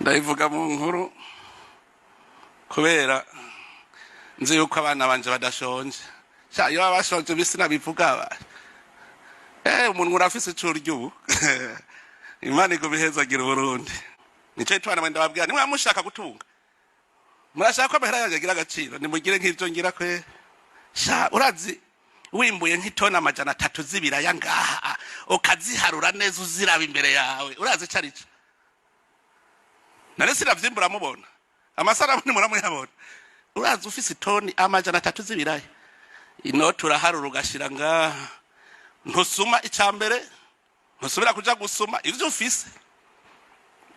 Ndabivuga mu nkuru kubera nzi yuko abana banje badashonje. Sha, iyo baba bashonje bisi nabivuga. Umuntu urafise ico urya ubu. Imana iguma ihezagira Uburundi. Nico gituma namwe ndababwira, nimwe mushaka gutunga, murashaka ko amahera yanjye agira agaciro, nimugire nk'ivyo ngira kwe. Sha, urazi wimbuye nk'itoni 300 z'ibiraya ngaha, ukaziharura neza uziraba imbere yawe, urazi ico arico? None sinavyimbura mubona amasaramu ntimuramuyabona. Urazi ufise itoni 300 z'ibiraya, inoti uraharura ugashira ngaha, ntusuma. Ica mbere ntusubira kuja gusuma ivyo ufise,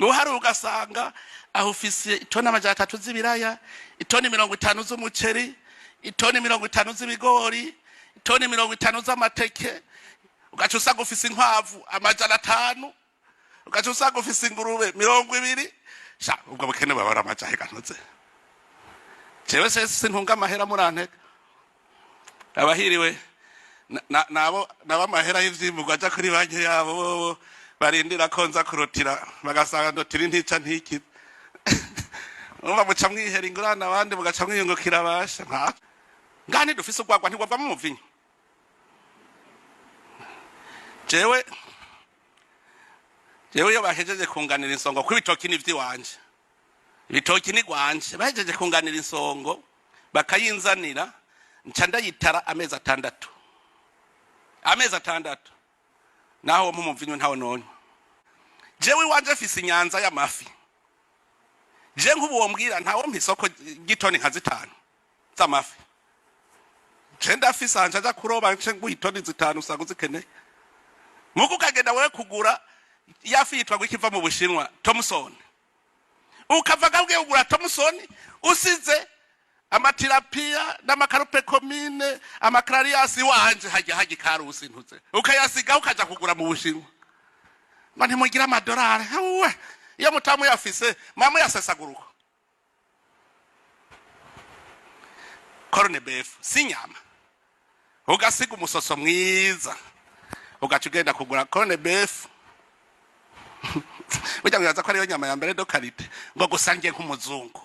uharura ugasanga aho ufise itoni 300 z'ibiraya, itoni 50 z'umuceri, itoni 50 z'ibigori, itoni 50 z'amateke, ugaca usanga ufise inkwavu 500, ugaca usanga ufise ingurube 20. Sha, ubwo bukene baba amajahe ganoze. Jewe se sintunga amahera, murantega. Abahiriwe nabo nabo amahera y'ivyimbugwa aja kuri banki yabo, bobo barindira ko nza kurutira, bagasanga ndotira intica ntikize. Urumva muca mwihera ingurane abandi, mugaca mwiyungukira. Basha, nta ngaha ntidufise urwagwa, ntigwavamo umuvinyu. Jewe iyo bahejeje kunganira insongo, ko ibitoki ni ivy'iwanje, ibitoki ni gwanje, bahejeje kunganira insongo bakayinzanira, nca ndayitara amezi 6, amezi 6, naho wo mumuvinyu ntawo nonywa. Jewe iwanje mfise inyanza y'amafi. Je nk'ubu wombwira ntawo mpa isoko ry'itoni nka 5 z'amafi, je ndafise anje aja kuroba, nce nguha itoni 5 usanga uzikeneye. Muko ukagenda wewe kugura ya fi yitwa ngo ikiva mu Bushinwa, Thomson, ukava gabwe ugura Thomson, usize amatilapia n'ama carpe commune, ama clarias wanje hajya hajya ikarusi ntuze, ukayasiga ukaja kugura mu Bushinwa ngo ntimugire amadolari. Uwe iyo mutamuyafise mwamuyasesagura uko. Corned beef si inyama, ugasiga umusoso mwiza, ugaca ugenda kugura corned beef. Burya mwibaza ko ariyo nyama ya mbere de qualité, ngo gusa njye nk'umuzungu.